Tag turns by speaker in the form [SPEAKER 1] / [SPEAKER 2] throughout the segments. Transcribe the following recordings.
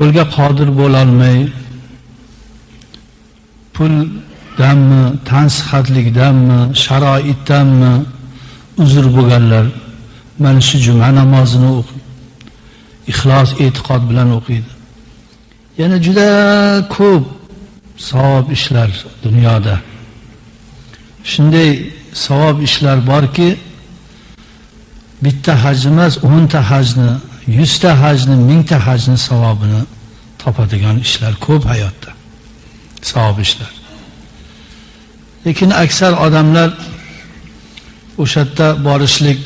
[SPEAKER 1] Yo'lga qodir bo'lolmay, puldanmi, tansihatlikdanmi, sharoitdanmi uzr bo'lganlar mana shu juma namozini o'qiydi. Ixlos, e'tiqod bilan o'qiydi. Yana juda ko'p savob ishlar dunyoda. Shunday savob ishlar borki, bitta haj emas, 10 ta hajni, 100 ta hajni, 1000 ta hajni savobini topadigan ishlar ko'p hayotda. Savob ishlar. Lekin aksar odamlar o'sha yerda borishlik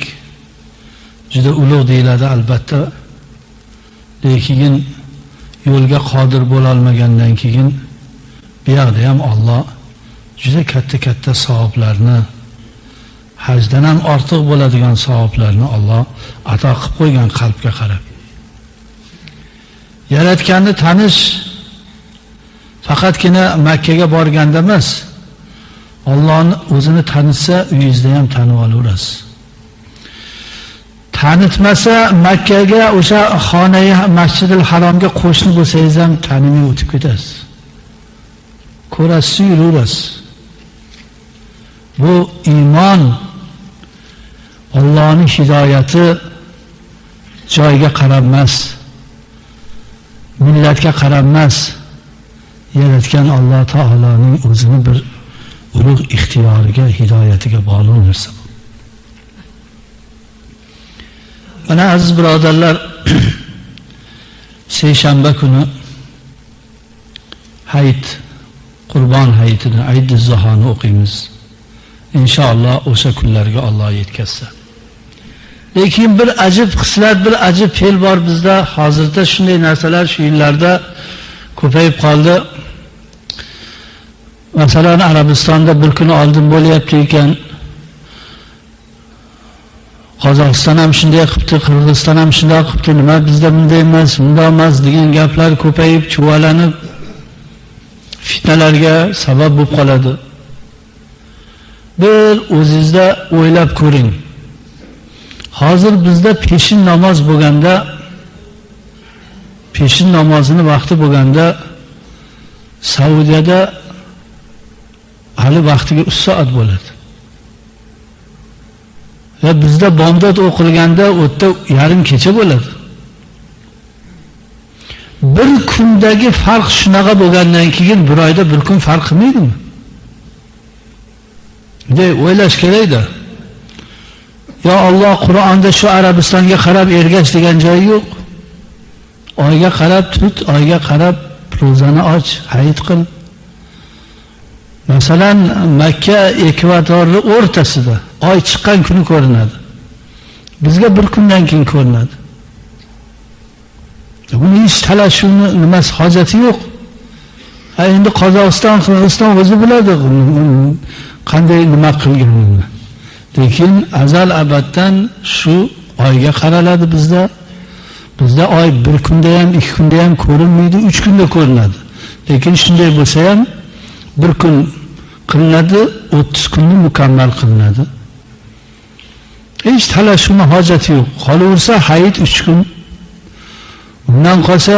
[SPEAKER 1] juda ulug' deyiladi albatta. Lekin yo'lga qodir bo'la olmagandan keyin bu yoqda ham Alloh juda katta-katta savoblarni, hajdan ham ortiq bo'ladigan savoblarni Alloh ato qilib qo'ygan qalbga qarab. Yaratganni tanish faqatgina Makkaga borganda emas, Allohni o'zini tanitsa, uyingizda ham tanib olaverasiz. Tanitmasa Makkaga, o'sha xonai Masjidil Haromga qo'shni bo'lsangiz ham tanimay o'tib ketasiz. Ko'rasiz, yuraverasiz. Bu iymon, Allohning hidoyati joyga qarab emas, millatga qarab emas, yaratgan Alloh taoloning o'zini bir ulug' ixtiyoriga, hidoyatiga bog'liq narsa bu. Mana aziz birodarlar, seshanba kuni hayit, Qurbon hayitini, Ayd-i Zuhoni o'qiymiz. Inshaalloh o'sha kunlarga Alloh yetkazsa. Lekin bir ajib xislat, bir ajib fe'l bor bizda. Hozirda shunday narsalar shu yillarda ko'payib qoldi. Masalan, Arabistonda bir kun oldin bo'lyapti ekan. Qozog'iston ham shunday qilibdi, Qirg'iziston ham shunday qilibdi, nima bizda bunday emas, bunday emas degan gaplar ko'payib, chuvalanib fitnalarga sabab bo'lib qoladi. Bir o'zingizda o'ylab ko'ring. Hozir bizda peshin namoz bo'lganda, peshin namozini vaqti bo'lganda Saudiyada hali vaqtiga 3 soat bo'ladi. Va bizda bomdod o'qilganda u yerda yarim kecha bo'ladi. Bir kundagi farq shunaqa bo'lgandan keyin bir oyda bir kun farq qilmaydimi? De o'ylash kerakda. Yo Alloh Qur'onda shu Arabistonga qarab ergash degan joyi yo'q. Oyga qarab tut, oyga qarab ro'zani och, hayit qil. Masalan, Makka ekvatorni o'rtasida oy chiqqan kuni ko'rinadi. Bizga bir kundan keyin ko'rinadi. Buni hech talashuvni nimasi hojati yo'q. Ha, endi Qozog'iston, Qirg'iziston o'zi biladi qanday nima qilganini. Lekin azal abaddan shu oyga qaraladi bizda. Bizda oy bir kunda ham, 2 kunda ham ko'rinmaydi, 3 kunda ko'rinadi. Lekin shunday bo'lsa ham bir kun qilinadi, 30 kunni mukammal qilinadi. Hech talashuvni hojati yo'q. Qolaversa hayit 3 kun. Undan qolsa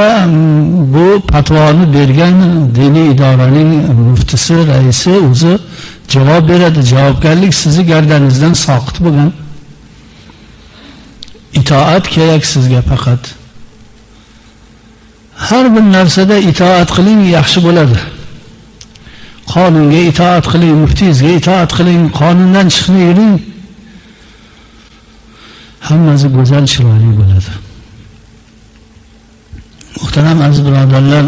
[SPEAKER 1] bu fatvoni bergan diniy idoraning muftisi, raisi o'zi javob beradi. Javobgarlik sizni gardaningizdan soqit bo'lgan. Itoat kerak sizga faqat. Har bir narsada itoat qiling, yaxshi bo'ladi. Qonunga itoat qiling, muftiyingizga itoat qiling, qonundan chiqmay yuring. Hammasi go'zal, chiroyli bo'ladi. Muhtaram aziz birodarlar,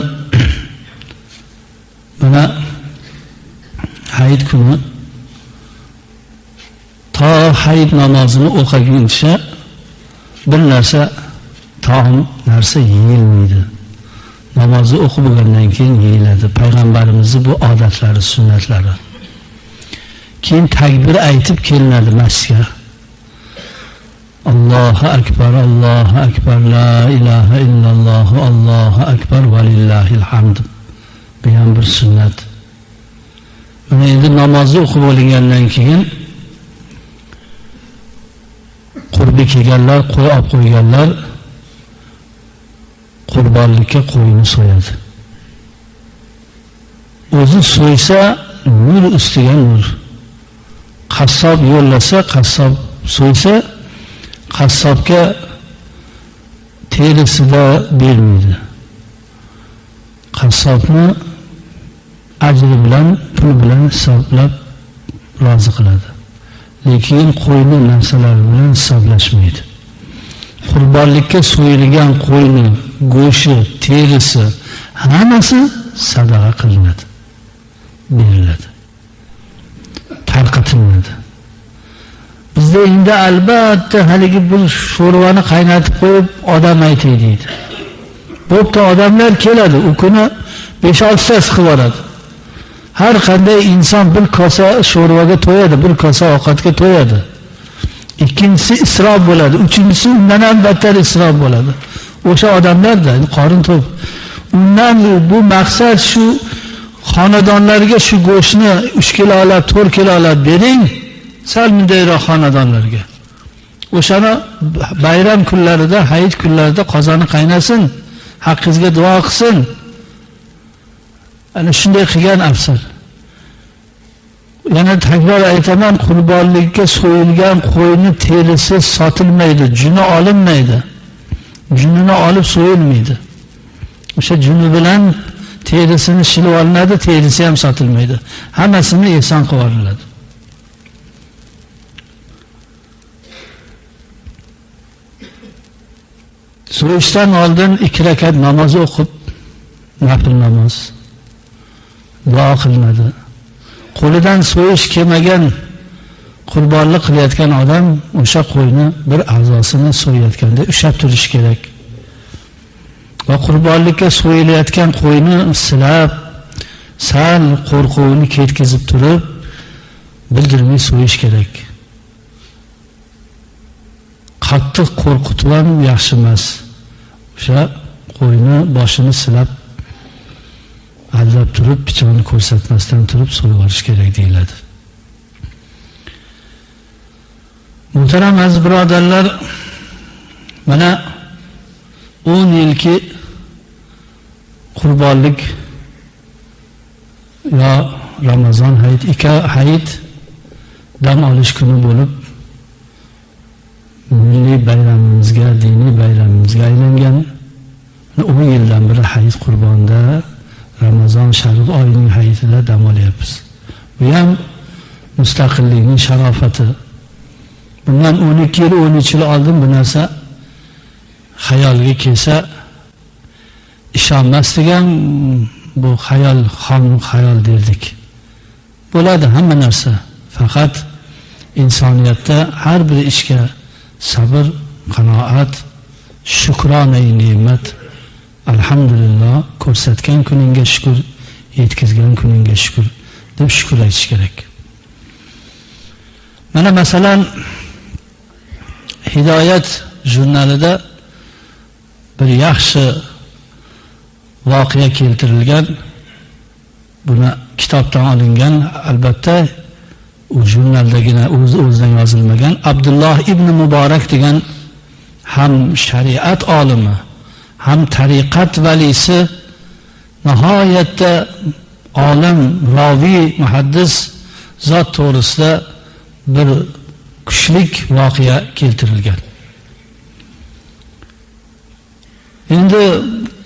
[SPEAKER 1] mana hayit kuni to hayit namozini o'qiguncha bir narsa taom narsa yeyilmaydi. Namozni o'qib bo'lgandan keyin yeyiladi. Payg'ambarimizning bu odatlari, sunnatlari. Keyin takbir aytib kelinadi masjidga. Allohu akbar, Allohu akbar, la ilaha illalloh, Allohu akbar va lillahil hamd. Bu ham bir sunnat. Mana endi namozni o'qib olingandan keyin qurbi kelganlar, qo'y olib qo'yganlar qurbon qurbonlikka qo'yni so'yadi. O'zi so'ysa nur ustiga nur. Qassob yo'llasa, qassob so'ysa, qassobga terisida bermaydi. Qassobni ajri bilan, pul bilan hisoblab rozi qiladi. Lekin qo'yni narsalari bilan hisoblashmaydi. Qurbonlikka so'yilgan qo'yni go'shti, terisi hammasi sadaqa qilinadi, beriladi, tarqatiladi. Bizda endi albatta haligi bir sho'rvani qaynatib qo'yib odam aytay deydi. Bo'pti, odamlar keladi, u kuni 5-6 tasi qilib oladi. Har qanday inson bir kosa sho'rvaga to'yadi, bir kosa ovqatga to'yadi. Ikkinchisi isrof bo'ladi, uchinchisi undan ham battar isrof bo'ladi. O'sha odamlarda qorin to'p. Undan bu maqsad shu xonadonlarga shu go'shtni 3 kilolab, 4 kilolab bering, sal mundayroq xonadonlarga. O'shani bayram kunlarida, hayit kunlarida qozoni qaynasin, haqqingizga duo qilsin. Ana shunday qilgan afzal. Yana takror aytaman, qurbonlikka so'yilgan qo'yni terisi sotilmaydi, juni olinmaydi. Junini olib so'yilmaydi. O'sha juni bilan terisini shilib olinadi, terisi ham sotilmaydi. Hammasini ehson qilib yuboriladi. So'yishdan oldin 2 rakat namoz o'qib, nafl namoz duo qilinadi. Qo'lidan so'yish kelmagan qurbonlik qilayotgan odam o'sha qo'yni bir a'zosini so'yayotganda ushlab turish kerak. Va qurbonlikka so'yilayotgan qo'yni silab, sal qo'rquvini ketkizib turib, bildirmay so'yish kerak. Qattiq qo'rqitib ham yaxshi emas. O'sha qo'yni boshini silab, aldab turib, pichog'ini ko'rsatmasdan turib so'yib olish kerak deyiladi. Muhtaram aziz birodarlar, mana 10 yilki qurbonlik yo Ramazon hayit, ikki hayit dam olish kuni bo'lib milliy bayramimizga, diniy bayramimizga aylangan. 10 yildan beri hayit qurbonda, Ramazon sharif oyining hayitida dam olyapmiz. Bu ham mustaqillikning sharofati. Bundan 12 yil, 13 yil oldin bu narsa xayolga kelsa ishonmasdik ham, bu xayol, xom xayol derdik. Bo'ladi hamma narsa. Faqat insoniyatda har bir ishga sabr, qanoat, shukrona ne'mat, alhamdulillah, ko'rsatgan kuningga shukr, yetkazgan kuningga shukr deb shukr aytish kerak. Mana masalan Hidoyat jurnalida bir yaxshi voqea keltirilgan. Buni kitobdan olingan, albatta u jurnaldagina o'z-o'zidan yozilmagan. Abdulloh ibn Muborak degan ham shariat olimi, ham tariqat valisi, nihoyatda olim, roviy, muhaddis zot to'g'risida bir kuchlik voqea keltirilgan. Endi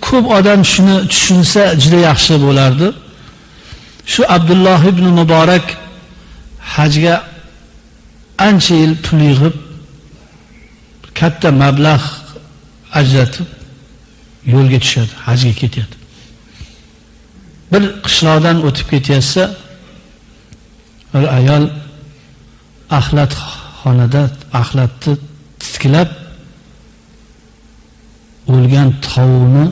[SPEAKER 1] ko'p odam shuni tushunsa juda yaxshi bo'lardi. Shu Abdulloh ibn Muborak hajga ancha yil pul yig'ib, katta mablag' ajratib yo'lga tushadi, hajga ketadi. Bir qishloqdan o'tib ketayotsa, bir ayol axlat xonada axlatni titkilab o'lgan tovuqni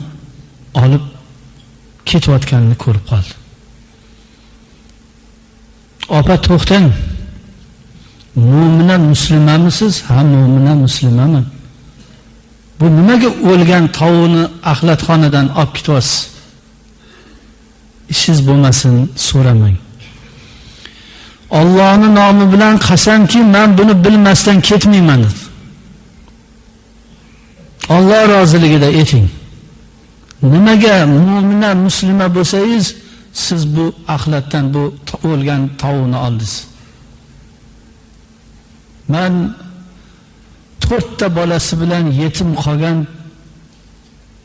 [SPEAKER 1] olib ketayotganini ko'rib qoldi. Opa, to'xtang. Mo'mina muslimamisiz? Ha, mo'mina muslimaman. Bu nimaga o'lgan tovuqni axlatxonadan olib ketyapsiz? Ishingiz bo'lmasin, so'ramang. Allohning nomi bilan qasamki, men buni bilmasdan ketmayman dedi. Alloh roziligida eting. Nimaga mo'mina muslima bo'lsangiz, siz bu axlatdan bu o'lgan tovuqni oldingiz? Men 4 ta bolasi bilan yetim qolgan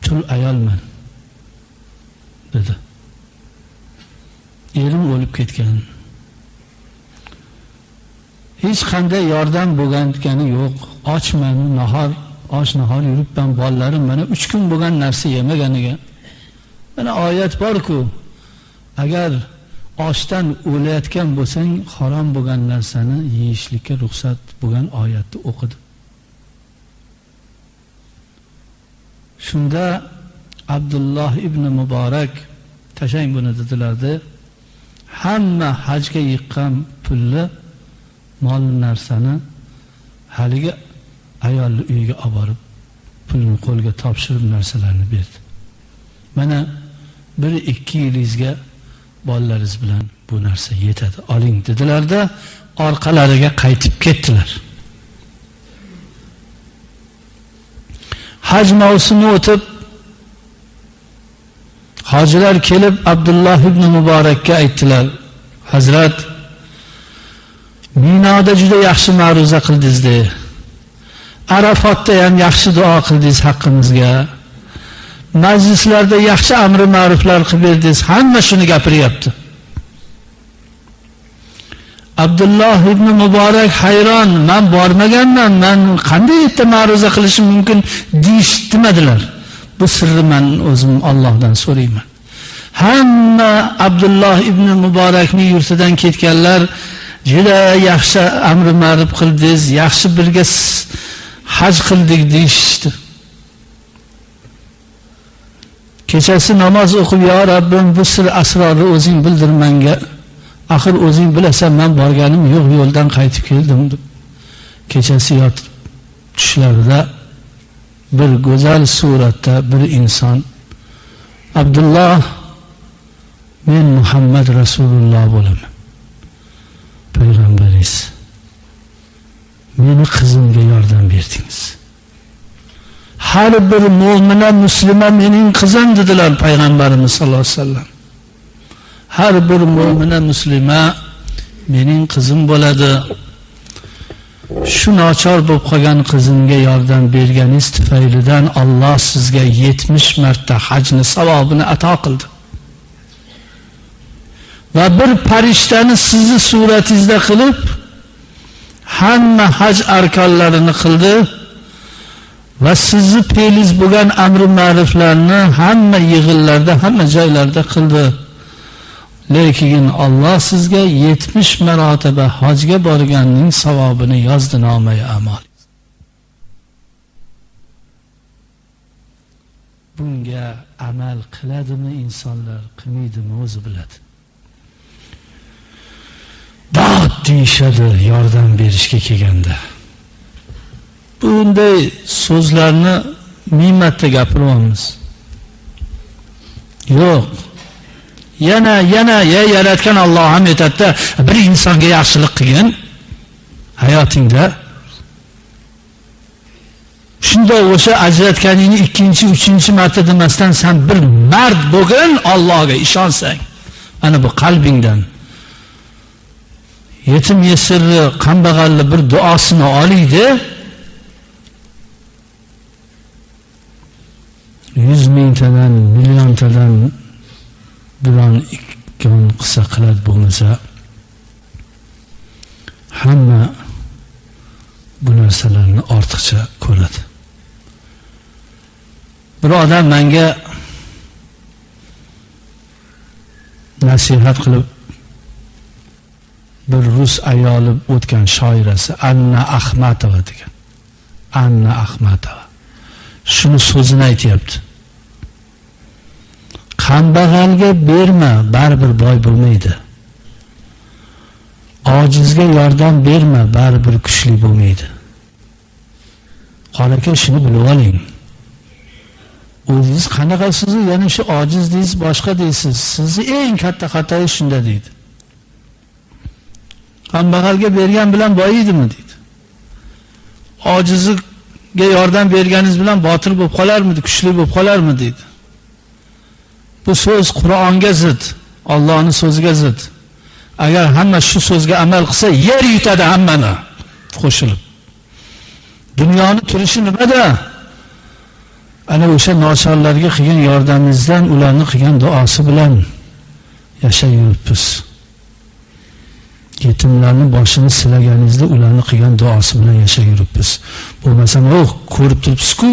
[SPEAKER 1] tul ayolman, dedi. Erim o'lib ketgan. Hech qanday yordam bo'lgani yo'q. Ochman, nahor, och nahor yuribman, bolalarim mana 3 kun bo'lgan narsa yemaganiga. Mana oyat bor-ku. Agar ochdan o'layotgan bo'lsang, harom bo'lgan narsani yeyishlikka ruxsat bo'lgan oyatni o'qidim. Shunda Abdulloh ibn Muborak tashlang buni dedilarda, hamma hajga yiqqan pulni, mol narsani haligi ayolni uyiga olib borib, pulni qo'lga topshirib narsalarni berdi. Mana 1-2 yilingizga bolalaringiz bilan bu narsa yetadi, oling dedilarda, orqalariga qaytib ketdilar. Haj mavsumi o'tib, hojilar kelib Abdulloh ibn Muborakka aytdilar: Hazrat, Minoda juda yaxshi ma'ruza qildingiz, Arafatda ham yaxshi duo qildingiz haqqimizga, majlislarda yaxshi amri ma'ruflar qilib berdingiz, hamma shuni gapiryapti. Abdulloh ibn Muborak hayron, men bormaganman, men qanday yerda ma'ruza qilishim mumkin deyishdimadilar. Bu sirni men o'zim Allohdan so'rayman. Hamma Abdulloh ibn Muborakning yurtidan ketganlar juda yaxshi amri ma'ruf qildingiz, yaxshi birga haj qildik deyishdi. Kechasi namoz o'qib, "Ya Rabbim, bu sir asrorni o'zing bildir menga. Axir o'zing bilasan, men borganim yo'q, yo'ldan qaytib keldim" deb. Kechasi yotib tushlarida bir go'zal suratda bir inson, "Abdulloh, men Muhammad Rasululloh bo'laman. Payg'ambaringiz. Meni qizimga yordam berdingiz. Har bir mo'mina muslima mening qizim" dedilar Payg'ambarimiz sollallohu alayhi vasallam. Har bir mo'mina muslima mening qizim bo'ladi. Shu nochor bo'lib qolgan qizimga yordam berganingiz tufaylidan Alloh sizga 70 marta hajni savobini ato qildi. Va bir farishtani sizni suratingizda qilib, hamma haj arkonlarini qildi va sizni fe'lingiz bo'lgan amri ma'ruflarni hamma yig'inlarda, hamma joylarda qildi. Lekin Alloh sizga 70 marotaba hajga borganning savobini yozdi nomai a'mol. Bunga amal qiladimi insonlar, qilmaydimi o'zi biladi. Dod deyishadi yordam berishga kelganda. Bunday so'zlarni ming marta gapiryapmiz. Yo'q. Yana ya yaratgan Alloh ham aytadi, bir insonga yaxshilik qilgin hayotingda. Shunda o'sha ajratganingni ikkinchi, uchinchi marta demasdan sen bir mard bo'lgin, Allohga ishonsang. Mana bu qalbingdan yetim yesirni, kambag'alni bir duosini oliydi. 100 mingtadan, milliontadan biron ikki qilsa qiladi, bo'lmasa hamma bu narsalarni ortiqcha ko'radi. Bir odam menga nasihat qilib, bir rus ayoli o'tgan shoirasi Anna Ahmatova degan. Anna Ahmatova. Shuni so'zini aytayapti. Kambag'alga berma, baribir boy bo'lmaydi. Ojizga yordam berma, baribir kuchli bo'lmaydi. Qora aka, shuni bilib oling. O'zingiz qanaqasiz, yana shu ojiz deysiz, boshqa deysiz. Sizni eng katta xatoyingiz shunda deydi. Kambag'alga bergan bilan boyiydimi deydi. Ojizga yordam berganingiz bilan botir bo'lib qolarmidi, kuchli bo'lib qolarmi deydi. Bu so'z Qur'onga zid, Allohning so'ziga zid. Agar hamma shu so'zga amal qilsa, yer yutadi hammani qo'shilib. Dunyoni turishi nimada? Ana o'sha nochorlarga qilgan yordamimizdan, ularni qilgan duosi bilan yashab yuribmiz. Yetimlarni boshini silaganingizda ularni qilgan duosi bilan yashab yuribmiz. Bo'lmasa, ko'rib turibsiz-ku,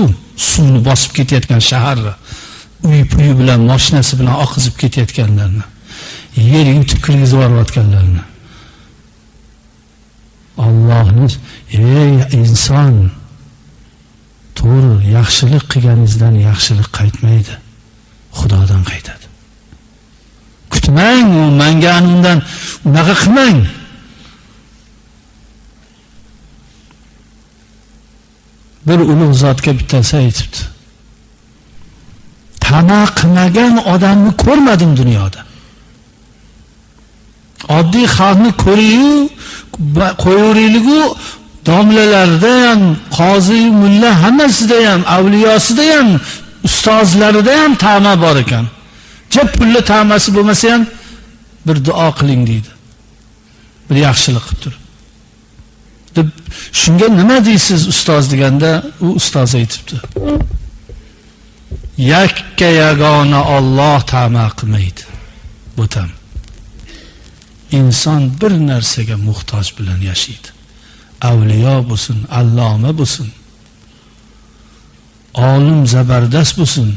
[SPEAKER 1] suvni bosib ketayotgan shaharni, uy puyi bilan, mashinasi bilan oqizib ketayotganlarni, yer yutib kirgizib yuborayotganlarni. Allohni, ey inson, to'g'ri, yaxshilik qilganingizdan yaxshilik qaytmaydi, Xudodan qaytadi. Kutmang, u menga undan unaqa qilmang. Bir ulug' zotga bittasi aytibdi: tama qilmagan odamni ko'rmadim dunyoda. Oddiy xalqni ko'riyu qo'yaveraylik-u, domlalarda ham, qozi, mulla hammasida ham, avliyosida ham, ustozlarida ham tama bor ekan. Ja pulli tamasi bo'lmasa ham bir duo qiling deydi. Bir yaxshilik qilib turib. Deb shunga nima deysiz ustoz deganda, u ustoz aytibdi: yakka yagona Alloh tama qilmaydi. Bo'tam. Inson bir narsaga muhtoj bilan yashaydi. Avliyo bo'lsin, alloma bo'lsin, olim zabardast bo'lsin,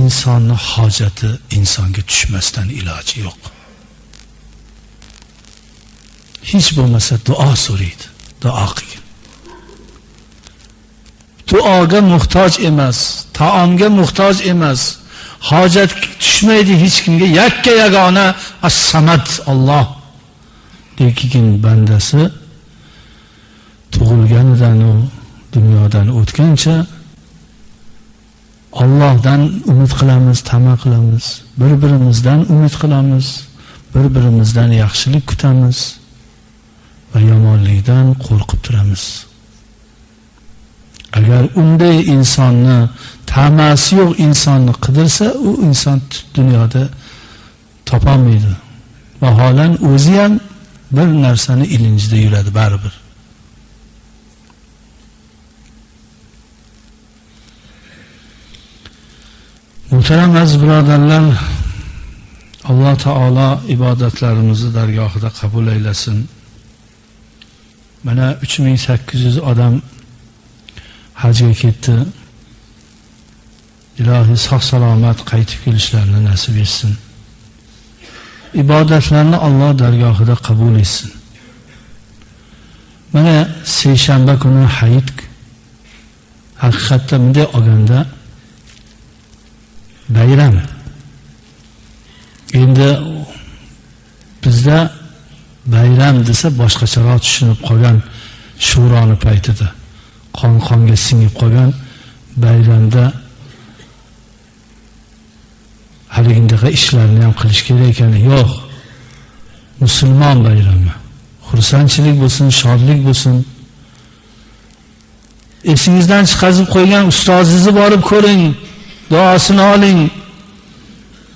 [SPEAKER 1] insonni hojati insonga tushmasdan iloji yo'q. Hech bo'lmasa duo so'raydi, duo qilgin. Duoga muhtoj emas, taomga muhtoj emas, hojat tushmaydi hech kimga. Yakka yagona As-Samad Alloh. Lekin bandasi tug'ilganidan u dunyodan o'tgancha Allohdan umid qilamiz, tama qilamiz, bir-birimizdan umid qilamiz, bir-birimizdan yaxshilik kutamiz va yomonlikdan qo'rqib turamiz. Agar unday insonni, tamasi yo'q insonni qidirsa, u inson dunyoda topolmaydi. Vaholan o'zi ham bir narsani ilinjida yuradi baribir. Muhtaram aziz birodarlar, Alloh taolo ibodatlarimizni dargohida qabul aylasin. Mana 3800 odam hajga ketdi. Ilohiy sog' salomat qaytib kelishlarini nasib etsin. Ibodatlarni Alloh dargohida qabul etsin. Mana seshanba kuni hayit, haqiqatda bunday olganda bayram. Endi bizda bayram desa boshqacharoq tushunib qolgan shuroni paytida, qon-qonga singib qolgan bayramda haligindaqa ishlarni ham qilish kerak ekani yo'q. Musulmon bayrami, xursandchilik bo'lsin, shodlik bo'lsin. Esingizdan chiqazib qo'ygan ustozingizni borib ko'ring, duosini oling.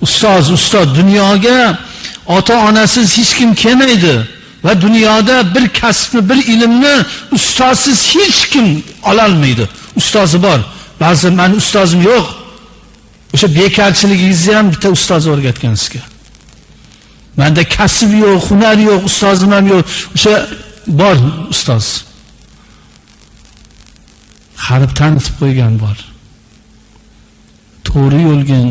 [SPEAKER 1] Ustoz, ustoz, dunyoga ota-onasiz hech kim kelmaydi va dunyoda bir kasbni, bir ilmni ustozsiz hech kim ololmaydi. Ustozi bor. Ba'zi meni ustozim yo'q. O'sha bekarchiligingizni ham bitta ustoz o'rgatgan sizga. Menda kasb yo'q, hunar yo'q, ustozim ham yo'q. O'sha bor ustoz. Harf tanitib qo'ygan bor. To'g'ri yo'lgin,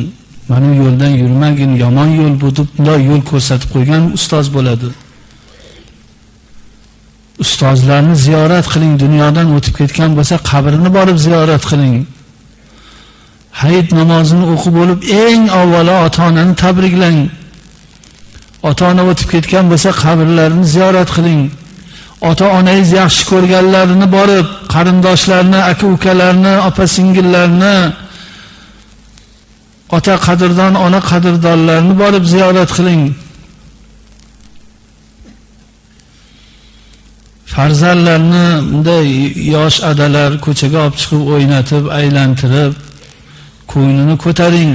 [SPEAKER 1] mana yo'ldan yurmagin, yomon yo'l bu deb bunday yo'l ko'rsatib qo'ygan ustoz bo'ladi. Ustozlarni ziyorat qiling, dunyodan o'tib ketgan bo'lsa qabrini borib ziyorat qiling. Hayit namozini o'qib bo'lib eng avvalo ota-onani tabriklang. Ota-ona o'tib ketgan bo'lsa qabrlarini ziyorat qiling. Ota-onangiz yaxshi ko'rganlarini borib, qarindoshlarni, aka-ukalarni, opa-singillarni, ota qadrdon, ona qadrdonlarni borib ziyorat qiling. Farzandlarni bunday yosh adalar ko'chaga olib chiqib o'ynatib, aylantirib, ko'nglini ko'taring.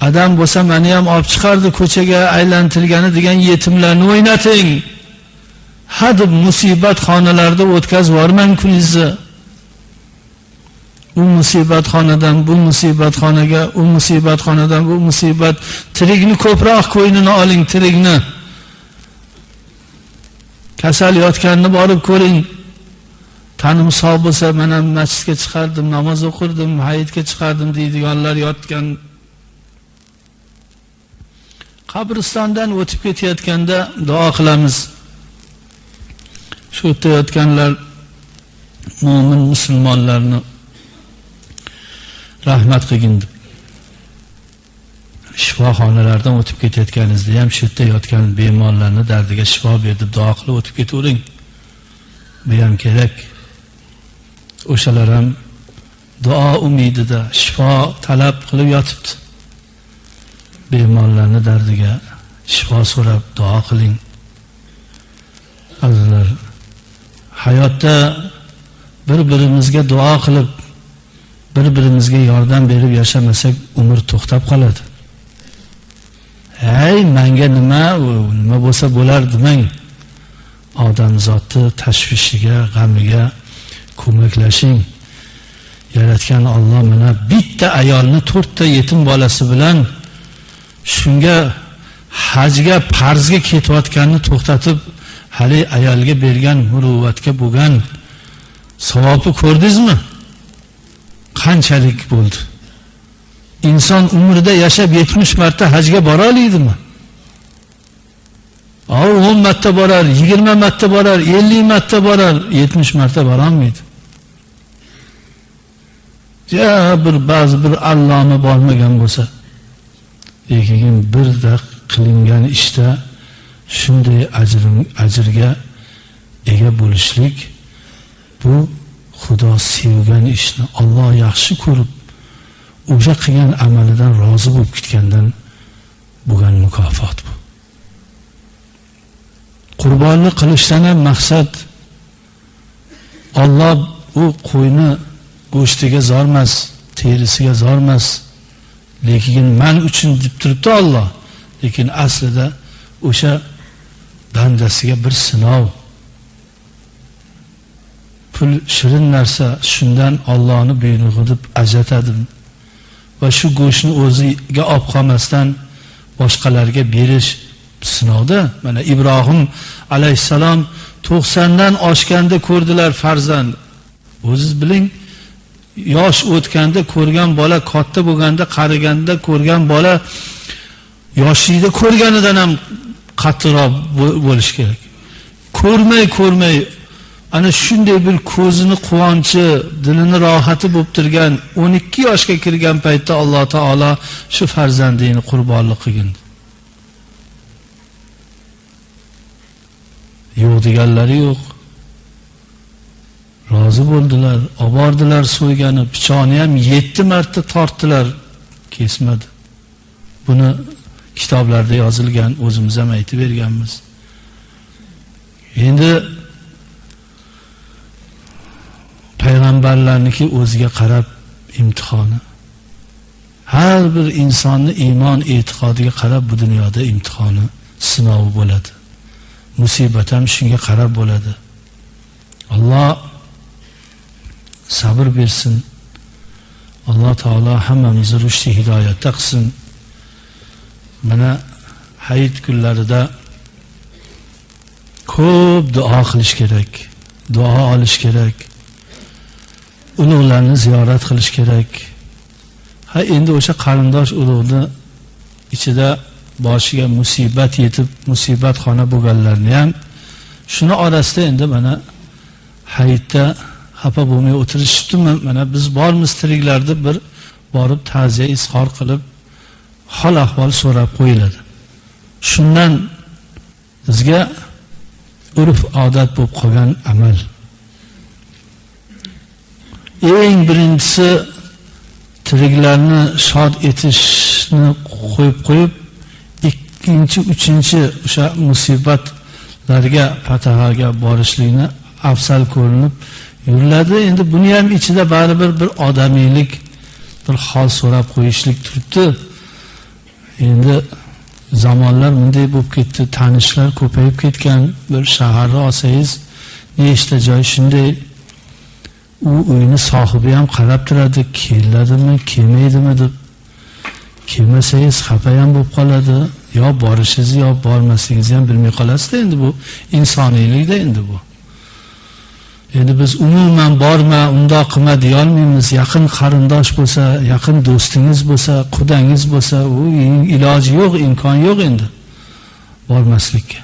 [SPEAKER 1] Adam bo'lsa meni ham olib chiqardi ko'chaga aylantirgani degan yetimlarni o'ynating. Ha deb musibat xonalarda o'tkazib yubormang kuningizni. U musibatxonadan bu musibatxonaga, u musibatxonadan bu musibat. Tirikni ko'proq ko'ynini oling, tirikni. Kasal yotganini borib ko'ring. Tanim sog' bo'lsa, men ham masjidga chiqardim, namoz o'qirdim, hayitga chiqardim deydiganlar yotgan. Qabristondan o'tib ketayotganda duo qilamiz. Shu yerda yotganlar mo'min musulmonlarni rahmat qilgin deb. Shifoxonalardan o'tib ketayotganingizda ham shu yerda yotgan bemorlarni dardiga shifo ber deb duo qilib o'tib ketavering. Bu ham kerak. O'shalar ham duo umidida shifo talab qilib yotibdi. Bemorlarni dardiga shifo so'rab duo qiling. Azizlar, hayotda bir-birimizga duo qilib, bir-birimizga yordam berib yashamasak, umr to'xtab qoladi. Hey, menga nima, nima bo'lsa bo'lar demang. Odamzotni tashvishiga, g'amiga ko'maklashing. Yaratgan Alloh mana bitta ayolni 4 ta yetim bolasi bilan shunga hajga, farzga ketayotganini to'xtatib, hali ayolga bergan muruvvatga bo'lgan savobni ko'rdingizmi? Qanchalik bo'ldi? Inson umrida yashab 70 marta hajga bora olaydimi? 10 marta borar, 20 marta borar, 50 marta borar, 70 marta bora olmaydi. Ya bir ba'zi bir alloma bormagan bo'lsa, lekin bir qilingan ishda shunday ajrga ega bo'lishlik, bu Xudo sevgan ishni Alloh yaxshi ko'rib, o'sha qilgan amalidan rozi bo'lib ketgandan bo'lgan mukofot bu. Qurbonlik qilishdan ham maqsad Alloh u qo'yni go'shtiga zormas, terisiga zormas, lekin men uchun deb turibdi Alloh. Lekin aslida o'sha bandasiga bir sinov. Pul shirin narsa, shundan Allohning buyrug'i deb ajratadi va shu go'shtni o'ziga olib qolmasdan boshqalarga berish sinovda. Mana Ibrohim alayhissalom 90 dan oshganda ko'rdilar farzand. O'ziz biling, yosh o'tganda ko'rgan bola katta bo'lganda, qariganda ko'rgan bola yoshlikda ko'rganidan ham qattiqroq bo'lish kerak. Ko'rmay ana shunday bir ko'zini quvonchi, dilini rohati bo'lib turgan 12 yoshga kirgan paytda Alloh taolo shu farzandini qurbonlik qilgin. Yo'q deganlari yo'q. Rozi bo'ldilar, obordilar so'ygani, pichoqni ham 7 marta tortdilar, kesmadi. Buni kitoblarda yozilgan, o'zimiz ham aytib berganmiz. Endi payg'ambarlarniki o'ziga qarab imtihoni. Har bir insonni iymon e'tiqodiga qarab bu dunyoda imtihoni, sinovi bo'ladi. Musibat ham shunga qarab bo'ladi. Alloh sabr bersin. Alloh taolo hammamizni rushd hidoyatda qilsin. Mana hayit kunlarida ko'p duo qilish kerak, duo olish kerak. Ulug'larni ziyorat qilish kerak. Ha, endi o'sha qarindosh ulug'ni ichida boshiga musibat yetib, musibatxona bo'lganlarni ham shuni orasida endi mana hayitda xafa bo'lmay o'tirishibdimi? Mana biz bormiz tiriklar deb bir borib ta'ziya izhor qilib, hol ahvol so'rab qo'yiladi. Shundan bizga urf odat bo'lib qolgan amal. Eng birinchisi tiriklarni shod etishni qo'yib, ikkinchi, uchinchi o'sha musibatlarga, fatahaga borishlikni afzal ko'rinib yuriladi. Endi buni ham ichida baribir bir odamiylik, bir hol so'rab qo'yishlik turibdi. Endi zamonlar bunday bo'lib ketdi, tanishlar ko'payib ketgan. Bir shaharni olsangiz, nechta joy shunday, u uyni sohibi ham qarab turadi, keladimi, kelmaydimi deb. Kelmasangiz xafa ham bo'lib qoladi, yo borishingizni yo bormasligingizni ham bilmay qolasizda. Endi bu insoniylikda endi bu. Endi biz umuman borma, undoq qilma deyolmaymiz. Yaqin qarindosh bo'lsa, yaqin do'stingiz bo'lsa, qudangiz bo'lsa, u iloji yo'q, imkon yo'q endi bormaslikka.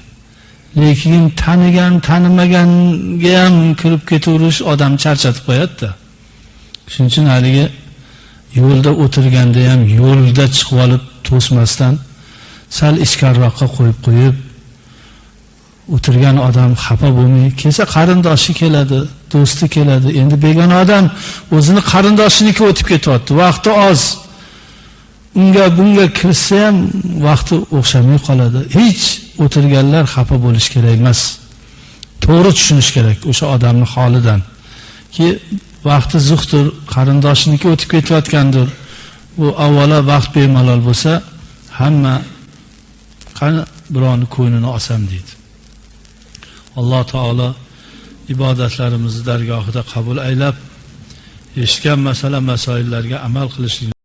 [SPEAKER 1] Lekin tanigan, tanimaganga ham kirib ketaverish odam charchatib qo'yadi-da. Shuning uchun haligi yo'lda o'tirganda ham yo'lda chiqib olib to'smasdan sal ichkariroqqa qo'yib qo'yib o'tirgan odam xafa bo'lmay kelsa, qarindoshi keladi, do'sti keladi. Endi begona odam o'zini qarindoshiniki o'tib ketyapti, vaqti oz, unga bunga kirsa ham vaqti o'xshamay qoladi. Hech o'tirganlar xafa bo'lish kerak emas, to'g'ri tushunish kerak o'sha odamni holidan ki vaqti zuhdir, qarindoshiniki o'tib ketayotgandir. Bu avvalo vaqt bemalol bo'lsa, hamma qani birovni ko'nglini olsam deydi. Alloh taolo ibodatlarimizni dargohida qabul aylab, eshitgan masala masoillarga amal qilishlikni